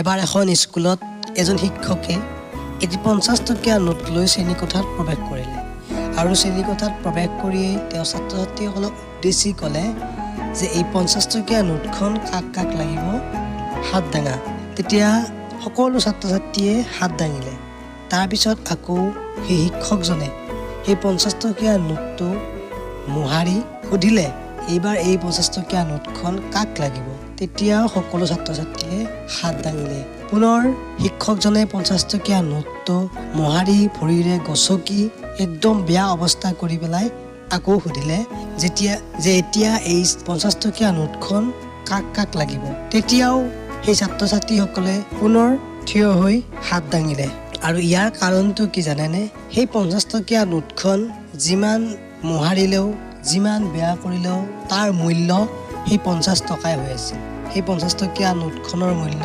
এবাৰ এখন স্কুলত এজন শিক্ষকে এটি 50 টকীয়া নোট লৈ শ্ৰেণীকোঠাত প্ৰৱেশ কৰিলে আৰু শ্ৰেণীকোঠাত প্ৰৱেশ কৰিয়েই তেওঁ ছাত্ৰ ছাত্ৰীসকলক উদ্দেশ্যি ক'লে যে এই 50 টকীয়া নোটখন কাক কাক লাগিব, হাত দাঙা। তেতিয়া সকলো ছাত্ৰ ছাত্ৰীয়ে হাত দাঙিলে। তাৰপিছত আকৌ সেই শিক্ষকজনে সেই 50 টকীয়া নোটটো মোহাৰি সুধিলে, এইবাৰ এই 50 টকীয়া নোটখন কাক লাগিব? তেতিয়াও সকলো ছাত্ৰ ছাত্ৰীয়ে হাত দাঙিলে। পুনৰ শিক্ষকজনে 50 টকীয়া নোটটো মোহাৰি, ভৰিৰে গছকি একদম বেয়া অৱস্থা কৰি পেলাই আকৌ সুধিলে যেতিয়া যে এতিয়া এই 50 টকীয়া নোটখন কাক কাক লাগিব? তেতিয়াও সেই ছাত্ৰ ছাত্ৰীসকলে পুনৰ থিয় হৈ হাত দাঙিলে। আৰু ইয়াৰ কাৰণটো কি জানেনে? সেই 50 টকীয়া নোটখন যিমান মোহাৰিলেও, যিমান বেয়া কৰিলেও তাৰ মূল্য সেই 50 টকাই হৈ আছিল। সেই 50 টকীয়া নোটখনৰ মূল্য